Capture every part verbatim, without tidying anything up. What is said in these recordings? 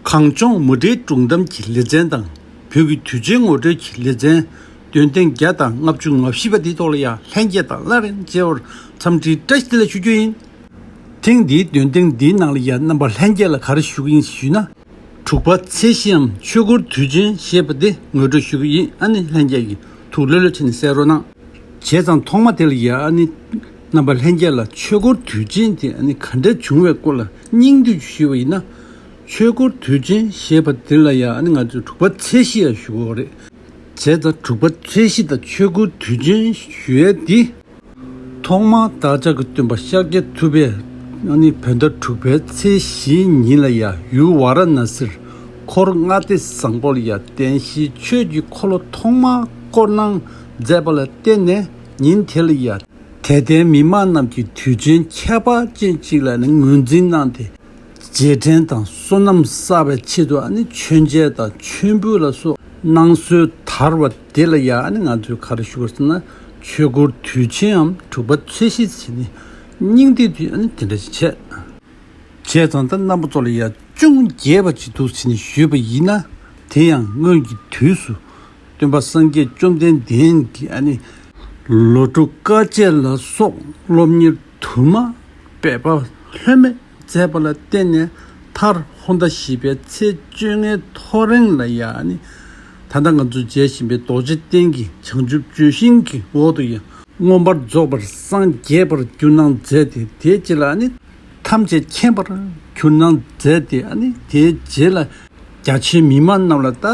གངས་ལྗོངས་མུ་འབྲེལ་སྒྲུང་གཏམ་གྱི་ལེ་ཚན་དང་། བོད་ཀྱི་དུས་ཆེན་ངོ་སྤྲོད་ཀྱི་ལེ་ཚན། འདོན་ཐེངས་བརྒྱ་དང་ལྔ་བཅུ་ང་བཞི་པ་འདིའི་ཐོག་ལ་ཡང་ལྷན་རྒྱས་དང་སླར་ཡང་མཇལ་བར་འཚམས་འདྲིའི་བཀྲ་ཤིས་བདེ་ལེགས་ཞུ་རྒྱུ་ཡིན། ཐེངས་འདིའི་འདོན་ཐེངས་འདིའི་ནང་ལ་ཡང་རྣམ་པ་ལྷན་རྒྱས་ལ་ག་རེ་ཞུ་གི་ཡིན་ཞུས་ན། དྲུག་པ་ཚེས་བཞིའམ་ཆོས་འཁོར་དུས་ཆེན་ཞེས་པ་དེ་ངོ་སྤྲོད་ཞུ་གི་ཡིན། ཨ་ནི་ལྷན་རྒྱས་ཀྱིས་ཐུགས་ལྷོད་ལྷོད་བྱས་ནས་གསན་རོགས་གནང་། བྱས་ཙང་ཐོག་མ་དེ་ལ་ཡང་ཨ་ནི་རྣམ་པ་ལྷན་རྒྱས་ལ་ཆོས་འཁོར་དུས་ཆེན་དེ་ཨ་ནི་ག་འདྲ་བྱུང་བའི་སྐོར་ལ་སྙིང་བསྡུས་ཞུས་པ་ཡིན་ན། ཆོས་འཁོར་དུས་ཆེན་ཞེས་པ་དེ་ལ་ཡང་ཨ་ནི་ང་ཚོས་དྲུག་པ་ཚེས་བཞི་ཡང་ཞུ་གི་ཡོད་རེད། བྱས་ཙང་དྲུག་པ་ཚེས་བཞི་དང་ཆོས་འཁོར་དུས་ཆེན་ཞུ་ཡས་འདི། ཐོག་མར་བདག་ཅག་གི་སྟོན་པ་ཤཱཀྱ་ཐུབ་པས་ཨ་ནི་བོད་ཟླ་དྲུག་པའི་ཚེས་བཞིའི་ཉིན་ལ་ཡང་ཡུལ་ཝཱ་ར་ཎ་སིར་འཁོར་ལྔ་སྡེ་བཟང་པོ་ལ་ཡང་བདེན་བཞིའི་ཆོས་ཀྱི་འཁོར་ལོ་ཐོག་མར་བསྐོར་གནང་མཛད་པ་ལ་བརྟེན་ནས་ཉིན་དེ་ལ་ཡང་དད་ལྡན་མི་མང་རྣམས་ཀྱིས་དུས་ཆེན་ཁྱད་པར་ཅན་ཅིག་ལ་ནི་ངོས་འཛིན་གནང་སྟེ། རྗེས་དྲན་དང་བསོད་ནམས་བསགས་པའི་ཆེད་དུ་ཨ་ནི་མཆོད་མཇལ་དང་མཆོད་འབུལ་ལ་སོགས་གནང་སྲོལ་དར་བ་དེ་ལ་ཡང་ཨ་ནི་ང་ཚོས་ག་རེ་ཞུ་དགོས་ཟེར་ན། ཆོས་འཁོར་དུས་ཆེནམ་དྲུག་པ་ཚེས་བཞི་ཟེར་ནས་སྙིང་བསྡུས་དུས་ཨ་ནི་དེ་འདྲ་ཞིག་བྱས། བྱས་ཙང་ད་རྣམ་པ་ཚོ་ལ་ཡང་ཅུང་རྒྱས་པ་ཅིག་འདུག་ཟེར་ནས་ཞུས་པ་ཡིན་ན། དེ་ཡང་སྔོན་གྱི་དུས་སུ། སྟོན་པ་སངས་རྒྱས་བཅོམ་ལྡན་འདས་ཀྱིས་ཨ་ནི་ལོ་དྲུག་དཀའ་སྤྱད་ལ་སོགས་སློབ་གཉེར་དུ་མ་འབད་པ་ལྷོད་མེད་མཛད་པ་ལ་བརྟེན་ནས། མཐར་ཧོར་ཟླ་བཞི་པའི་ཚེས་བཅོ་ལྔའི་ཐོ་རེངས་ལ་ཡང་ནི། ད་ལྟ་ང་ཚོས་མཇལ་བཞིན་པའི་རྡོ་རྗེ་གདན་གྱི་བྱང་ཆུབ་ལྗོན་ཤིང་གི་འོག་ཏུ་ཡང་མངོན་པར་རྫོགས་པར་སངས་རྒྱས་པར་གྱུར་གནང་མཛད་དེ། དེའི་རྗེས་ལ་ནི། ཐམས་ཅད་མཁྱེན་པར་གྱུར་གནང་མཛད་དེ། ཨ་ནི་དེའི་རྗེས་ལ་རྒྱ་ཆེའི་མི་མང་རྣམས་ལ་ད་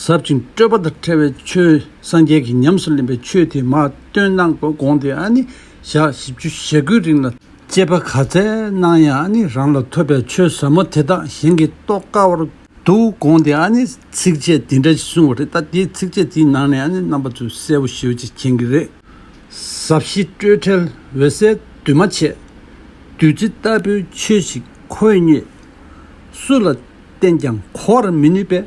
ཟབ་ཅིང་སྤྲོས་པ་དང་བྲལ་བའི་ཆོས་སངས་རྒྱས་ཀྱིས་ཉམས་སུ་ལེན་པའི་ཆོས་དེ་མར་བཏོན་གནང་དགོས་དགོངས་ཏེ། ཨ་ནི་ཞག་བཞི་བཅུ་ཞེ་དགུའི་རིང་ལ་དཔྱད་པ་ག་ཚད་གནང་ཡང་ཨ་ནི་རང་ལ་ཐོབ་པའི་ཆོས་ཟབ་མོ་དེ་དག་གཞན་གྱིས་རྟོགས་དཀའ་བར་འདུག་དགོངས་ཏེ། ཨ་ནི་ཚིགས་བཅད་འདི་འདྲ་ཞིག་གསུངས་པ་རེད། ད་དེའི་ཚིགས་བཅད་དེའི་ནང་ནས་ཨ་ནི་རྣམ་པ་ཚོས་གསལ་པོ་ཞེ་པོ་ཅིག་མཁྱེན་གྱི་རེད། ཟབ་ཞི་སྤྲོས་བྲལ་འོད་གསལ་འདུས་མ་བྱས། བདུད་རྩི་ལྟ་བུའི་ཆོས་ཤིག་ཁོ་བོས་རྙེད། སུ་ལ་བསྟན་ཀྱང་གོ་བར་མི་ནུས་པས།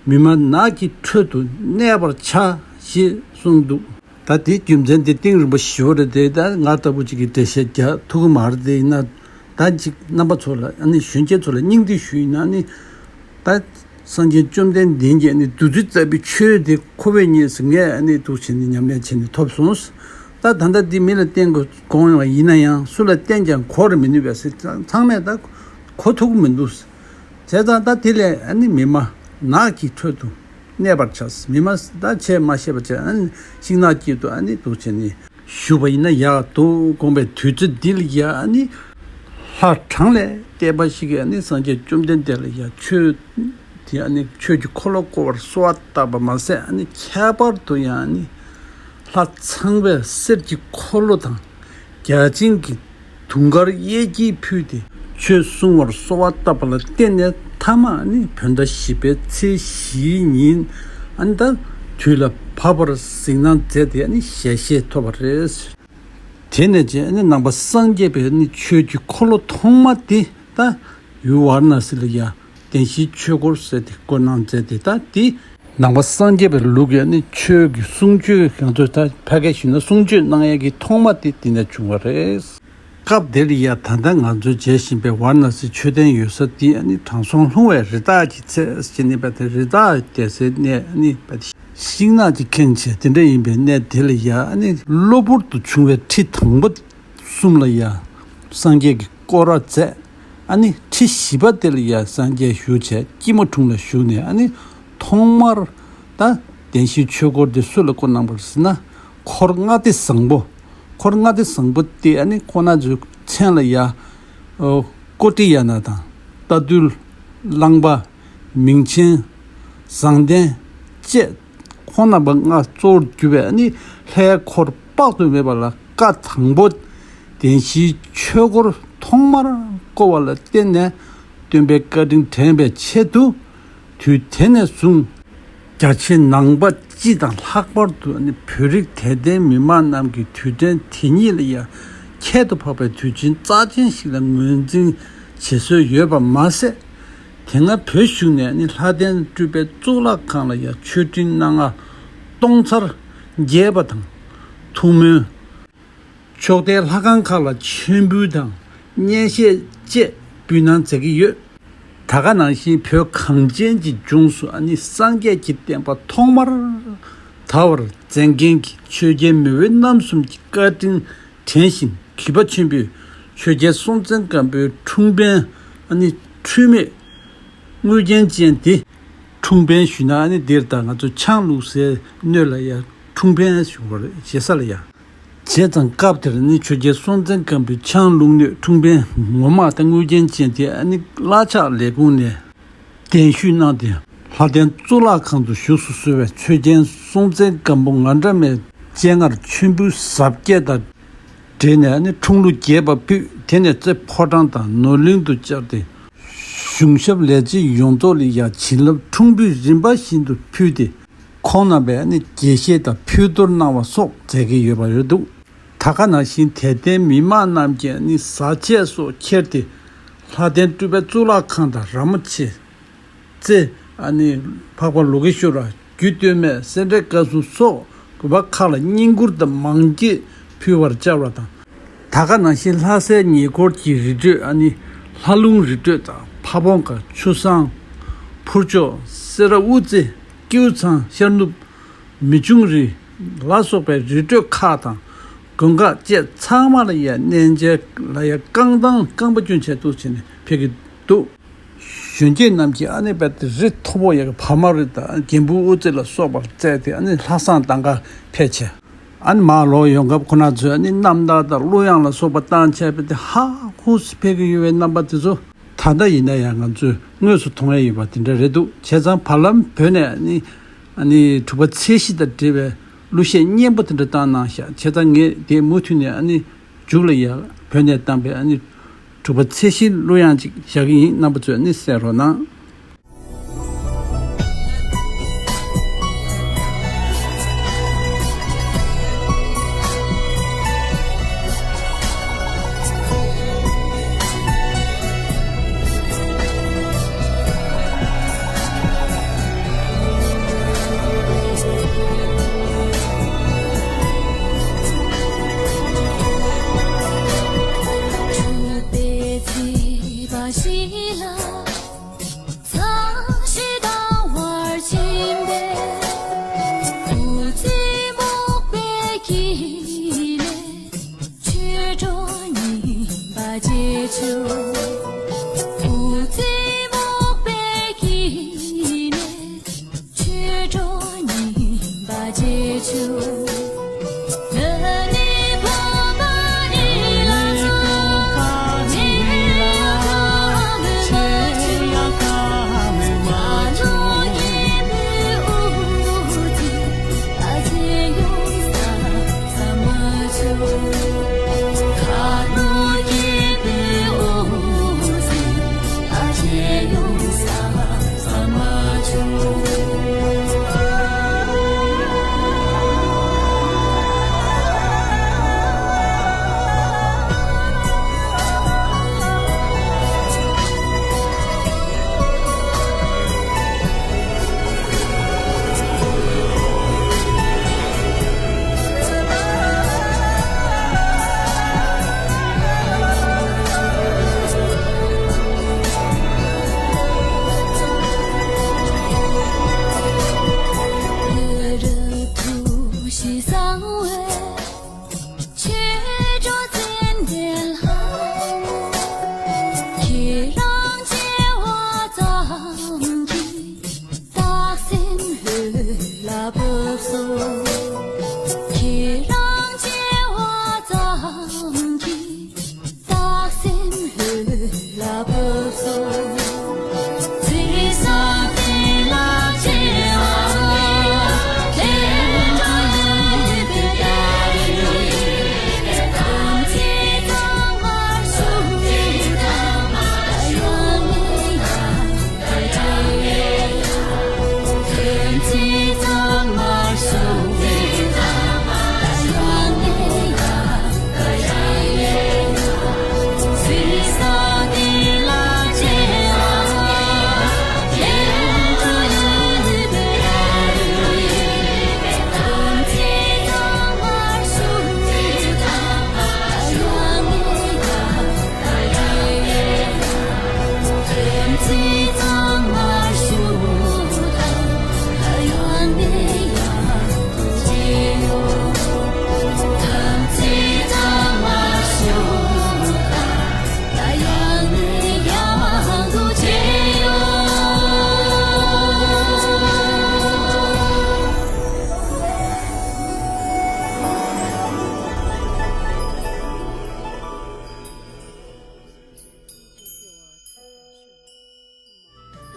མི་སྨྲ་ནགས་ཀྱི་ཁྲོད་དུ་གནས་པར་བྱ། ཞེས་གསུངས་འདུག་ད་དེའི་རྒྱུ་མཚན་དེ་གཏིང་རིང་པོ་ཞེ་པོ་རེད་དེ། ད་ང་ལྟ་བུ་ཅིག་གིས་འགྲེལ་བཤད་རྒྱག་ཐུབ་ཀྱི་མ་རེད་དེ། ཡིན་ན་ད་ཅིག་རྣམ་པ་ཚོ་ལ་ཨ་ནི་གཞོན་སྐྱེས་ཚོ་ལ་སྙིང་བསྡུས་ཞུས་ཡིན་ན། ཨ་ནི་ད་སངས་རྒྱས་བཅོམ་ལྡན་འདས་ཀྱིས་ཨ་ནི་བདུད་རྩི་ལྟ་བུའི་ཆོས་དེ་ཁོ་བོས་རྙེད་ཟེར། ངས་ཨ་ནི་འདུག་བྱས་ནས་ཉམས་ལེན་བྱས་ནས་ཐོབ་སོང་། ད་ད་ལྟ་འདི་མི་ལ་བསྟན་དགོས་དགོངས་ཡོང་བ་ཡིན་ན་ཡང་། སུ་ལ་བསྟན་ཀྱང་གོ་བར་མི་ནུས་པས་ཟེར། ཚང་མས་ད་གོ་ཐུབ་ཀྱི་མི་འདུག་བྱས་ཙང་ད་དེ་ལས་ཨ་ནི་མི་སྨྲ་ནགས་ཀྱི་ཁྲོད་དུ་གནས་པར་བྱ། མི་སྨྲ་ད་ཆོས་མ་བཤད་པ་བྱས། ཨ་ནི་ཤིང་ནགས་དཀྱིལ་དུ་ཨ་ནི་འདུག་བྱས་ནས་བཞུགས་པ་ཡིན་ན་ཡག་འདུག་དགོངས་པའི་དུས་ཚོད་འདི་ལ་ཡང་ཨ་ནི་ལྷ་གྲངས་ལས་འདས་པ་ཞིག་གིས་ཨ་ནི་སངས་རྒྱས་བཅོམ་ལྡན་འདས་ལ་ཡང་ཆོས་དེ་ཨ་ནི་ཆོས་ཀྱི་འཁོར་ལོ་བསྐོར་བར་གསོལ་བ་བཏབ་པ་མ་ཟད། ཨ་ནི་ཁྱད་པར་དུ་ཡང་ཨ་ནི་ལྷ་ཚངས་པས་གསེར་གྱི་འཁོར་ལོ་དང་། བརྒྱ་བྱིན་གྱིས་དུང་དཀར་གཡས་འཁྱིལ་ཕུལ་ཏེ་ཆོས་གསུང་བར་གསོལ་བ་བཏབ་པ་ལ་བརྟེན་ནས། མཐའ་མ་ནི་བོད་ཟླ་བཞི་པའི་ཚེས་བཞིའི་ཉིན་ཨ་ནི་ད་དུས་ལ་བབ་པར་གཟིགས་གནང་མཛད་དེ། ཨ་ནི་ཞལ་བཞེས་ཐོབ་པ་རེད། དེ་ནས་རྗེས་ཨ་ནི་ནང་པ་སངས་རྒྱས་པའི་ཨ་ནི་ཆོས་ཀྱི་འཁོར་ལོ་ཐོག་མ་དེ་ད་ཡུལ་ཝཱ་ར་ཎ་སི་ལ་ཡ་བདེན་བཞིའི་ཆོས་འཁོར་ཟེར་ཏེ་བསྐོར་གནང་མཛད་དེ། ད་དེ་ནང་པ་སངས་རྒྱས་པའི་ལུགས་ཀྱི་ནི་ཆོས་ཀྱི་གསུང་ཆོས། ང་ཚོས་ད་ཕལ་སྐད་ཞུས་ན་གསུང་ཆོས་གནང་ཡས་ཀྱི་ཐོག་མ་དེ་དེ་ནས་བྱུང་བ་རེད། སྐབས་དེ་ལ་ཡ་ད་ལྟ་ང་ཚོས་མཇལ་བཞིན་པའི་ཝཱ་ར་ཎ་སི་མཆོད་རྟེན་ཡོད་ས་དེ་ཨ་ནི་དྲང་སྲོང་ལྷུང་བའི་རི་དྭགས་ཀྱི་ཚལ་ཟེར་ནས་པ་དེ། རི་དྭགས་བསྡད་སའི་གནས་ཨ་ནི་པ་དེ། ཤིང་ནགས་ཀྱི་ཁེངས་བྱས་དེ་འདྲ་ཡིན་པའི་གནས་དེ་ལ་ཡ་ཨ་ནི་གློ་བུར་དུ་བྱུང་བའི་ཁྲི་དང་པོ་གསུམ་ལ་ཡ་སངས་རྒྱས་ཀྱིས་བསྐོར་བ་མཛད། ཨ་ནི་ཁྲི་བཞི་པ་དེ་ལ་ཡ་སངས་རྒྱས་བཞུགས་བྱས་སྐྱིལ་མོ་ཀྲུང་ལ་བཞུགས་ནས། ཨ་ནི་ཐོག་མར་ད་བདེན་བཞིའི་ཆོས་འཁོར་དེ་སུ་ལ་བསྐོར་གནང་བ་རེད་ཟེར་ན། འཁོར་ལྔ་སྡེ་བཟང་པོ། འཁོར་ལྔ་སྡེ་བཟང་པོ་དེ་ཨ་ནི་ཁོང་རྣམ་ཚོའི་མཚན་ལ་ཡ་ཨོ་ཀོ་ཏི་ཡ་ན་དང་། རྟ་ཐུལ། གླང་པ། མིང་ཆེན། བཟང་ལྡན་བཅས་ཁོང་རྣམ་པ་ལྔ་གཙོ་བོར་གྱུར་པའི་ཨ་ནི་ལྷའི་འཁོར་དཔག་ཏུ་མེད་པ་ལ་བཀའ་དང་པོ་བདེན་བཞིའི་ཆོས་འཁོར་ཐོག་མར་བསྐོར་བ་ལ་བརྟེན་ནས། སྟོན་པའི་བཀའ་དྲིན་དྲན་པའི་ཆེད་དུ། དུས་དེ་ནས་བཟུང་རྒྱ་ཆེ་ནང་པ་སྤྱི་དང་ལྷག་པར་དུ་ནི་བོད་རིགས་དད་ལྡན་མི་མང་རྣམས་ཀྱིས་དུས་དྲན་དེ་ཉིད་ལ་ཡང་ཁྱད་དུ་འཕགས་པའི་དུས་ཆེན་རྩ་ཆེན་ཞིག་ལ་ངོས་འཛིན་བྱེད་སྲོལ་ཡོད་པ་མ་ཟད། དེ་སྔ་བོད་གཞུང་ནས་ནི་ལྷ་ལྡན་སྤྲུལ་པའི་གཙུག་ལག་ཁང་ལ་ཡང་མཆོད་སྤྲིན་སྣ་ལྔ་སྟོང་ཚར་རྒྱས་པ་དང་། ཐུགས་སྨོན། ཕྱོགས་མཐའི་ལྷ་ཁང་ཁག་ལ་མཆོད་འབུལ་དང་སྙན་ཤལ་བཅས་འབུལ་གནང་མཛད་ཀྱི་ཡོད། ད་ག་ནང་བཞིན་བོད་གངས་ཅན་གྱི་ལྗོངས་སུ་ཨ་ནི་སངས་རྒྱས་ཀྱི་བསྟན་པ་ཐོག་མར་དར་བར་མཛད་མཁན་གྱི་ཆོས་རྒྱལ་མེས་དབོན་རྣམ་གསུམ་གྱི་བཀའ་དྲིན་དྲན་བཞིན་གུས་པ་ཆེན་པོས་ཆོས་རྒྱལ་སྲོང་བཙན་སྒམ་པོའི་འཁྲུངས་དཔོན་ཨ་ནི་འཁྲུལ་མེད་དངོས་རྒྱན་ཅན་དེ། འཁྲུངས་དཔོན་ཞུས་ན་ཨ་ནི་འདིར་ད་ང་ཚོ་ཆང་བླུགས་སའི་སྣོད་ལ་ཡང་འཁྲུངས་དཔོན་ཞུ་བར་བྱེད་ས་ལ་ཡང་། བྱས་ཙང་སྐབས་དེར་ནི་ཆོས་རྒྱལ་སྲོང་བཙན་སྒམ་པོའི་ཆང་བླུགས་སྣོད་འཁྲུངས་དཔོན་ངོ་མ་དང་དངོས་རྒྱན་ཅན་དེ་ཨ་ནི་བླ་ཕྱག་ལས་ཁུངས་ནས་གདན་ཞུས་གནང་སྟེ། ལྷ་ལྡན་གཙུག་ལག་ཁང་དུ་བཞུགས་སུ་གསོལ་བས་ཆོས་རྒྱལ་སྲོང་བཙན་སྒམ་པོ་ང་འདྲ་མའི་སྤྱན་སྔར་མཆོད་འབུལ་གཟབ་རྒྱས་དང་འབྲེལ་ནས་ནི་འཁྲུངས་ལོ་རྒྱས་པ་ཕུལ། དེ་ནས་རྩེ་ཕོ་བྲང་དང་ནོར་གླིང་དུ་བཅར་ཏེ། གཞུང་ཞབས་ལས་བྱེད་ཡོངས་རྫོགས་ལ་ཡང་བྱིན་རླབས་འཁྲུངས་འབུལ་རིམ་པ་བཞིན་དུ་ཕུལ་ཏེ། ཁོང་རྣམ་པས་ནི་དགྱེས་བཞེས་དང་ཕུད་གཏོར་གནང་བ་སོགས་མཛད་ཀྱི་ཡོད་པ་རེད་འདུག་ད་ག་ནང་བཞིན་དད་ལྡན་མི་མང་རྣམས་ཀྱིས་ནི་བཟའ་ཆས་སོགས་ཁྱེར་ཏེ། ལྷ་ལྡན་སྤྲུལ་པའི་གཙུག་ལག་ཁང་དང་ར་མོ་ཆེ། རྩེ། ཨ་ནི་འཕགས་པ་ལོ་ཀེ་ཤྭ་ར། རྒྱུད་སྟོད་སྨད་སེ་འབྲས་དཀར་གསུམ་སོགས་གུས་པ་ཁག་ལ་བསྙེན་བཀུར་དང་མང་འགྱེད་ཕུལ་བར་བཅར་བ་དང་། ད་ག་ནང་བཞིན་ལྷ་སའི་ཉེ་འཁོར་གྱི་རི་ཁྲོད་ཨ་ནི་ལྷ་ལུང་རི་ཁྲོད་དང་ཕ་བོང་ཁ། ཆུ་བཟང་། ཕུར་ལྕོག་སེ་ར་དབུ་རྩེ། ཀེའུ་ཚང་། ཤར་ནུབ། མི་ཆུང་རི་ལ་སོགས་པའི་རི་ཁྲོད་ཁག་དང་དགོན་ཁག་བཅས་ཚང་མ་ལ་ཡང་གནས་མཇལ་ལ་ཡང་རྐང་ཐང་རྐང་པ་སྐྱོན་ཆེད་དུ་བྱས་ནས་ཕེབས་ཀྱི་འདུག་གཞོན་སྐྱེས་རྣམས་ཀྱིས་ཨ་ནི་རྦད་དེ་རི་མཐོ་པོ་ཡ་གི་བ་མ་རི་དང་རྒན་བུ་དབུ་རྩེ་ལ་སོགས་པར་བཙལ་ཏེ་ཨ་ནི་ལྷ་བསང་གཏང་གར་ཕེབས་བྱས། ཨ་ནི་མར་ལོག་ཡོང་སྐབས་ཁོ་ན་ཚོས་ཨ་ནི་རྣམ་ཐར་དང་གླུ་དབྱངས་ལ་སོགས་པ་བཏང་བྱས་རྦད་དེ་ཧ་ཧུ་སི་ཕེབས་ཀྱི་ཡོད་པའི་རྣམ་པ་དེ་ཚོ་ད་ལྟ་ཡིན་ན་ཡང་ང་ཚོས་དངོས་སུ་མཐོང་ཡ་ཡོད་པ་དེ་འདྲ་རེད་འདུག་བྱས་ཙང་བར་ལམ་བོད་ནས་ཨ་ནི་ཨ་ནི་དྲུག་པ་ཚེས་བཞི་དང་འབྲེལ་བའི་གླུ་གཞས་སྙན་པོ་དེ་འདྲ་བཏང་གནང་ཤག་བྱས་ཙང་ངས་དེ་མུ་མཐུད་ནས་ཨ་ནི་མཇུག་ལ་ཡ་བོད་ནས་བཏང་པའི་ཨ་ནི་དྲུག་པ་ཚེས་བཞིའི་གླུ་དབྱངས་ཅིག་བཞག་གི་ཡིན། རྣམ་པ་ཚོས་ཨ་ནི་གསན་རོགས་གནང་།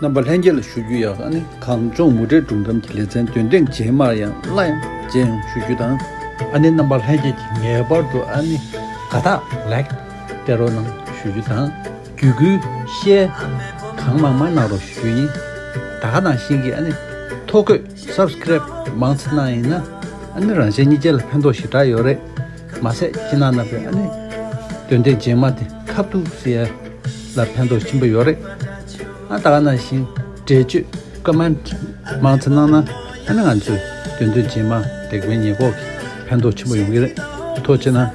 རྣམ་པ་ལྷན་རྒྱས་ལ་ཞུ་རྒྱུ་ཡག་ཨ་ནི་གངས་ལྗོངས་མུ་འབྲེལ་སྒྲུང་གཏམ་གྱི་ལེ་ཚན་འདོན་ཐེངས་རྗེས་མར་ཡང་སླར་ཡང་མཇལ་ཡོང་ཞུ་རྒྱུ་དང་། ཨ་ནི་རྣམ་པ་ལྷན་རྒྱས་ཀྱིས་ངེས་པར་དུ་ཨ་ནི་དགའ་རྟགས་ལའིཀ་སྟེར་རོགས་གནང་ཞུ་རྒྱུ་དང་། བརྒྱུད་སྐུལ་ཤེར་གང་མང་མང་གནང་རོགས་ཞུ་རྒྱུ་ཡིན། ད་ག་ནང་བཞིན་གྱི་ཨ་ནི་ཐོ་འགོད་སབ་སི་ཀེ་རེབ་མང་ཙམ་གནང་ཡིན་ན་ཨ་ནི་རང་གཞན་གཉིས་ཀ་ལ་ཕན་ཐོགས་ཞེ་དྲག་ཡོད་རེད། མ་ཟད་ཁྱེད་རྣམ་པས་ཨ་ནི་འདོན་ཐེངས་རྗེས་མ་དེ་ཁ་ཐུག་ཟེར་ཡ་ལ་ཕན་ཐོགས་ཆེན་པོ་ཡོད་རེད། ཨ་ད་ག་ནང་བཞིན་འགྲེལ་བརྗོད་ཀོ་མེན་ཊི་མང་ཙམ་གནང་ན་ཨ་ནི་ང་ཚོས་འདོན་ཐེངས་རྗེས་མ་དེ་གའི་ཉེས་འགོག་གི་ཕན་ཐོགས་ཆེན་པོ་ཡོང་གི་རེད། ཐུགས་རྗེ་གནང་།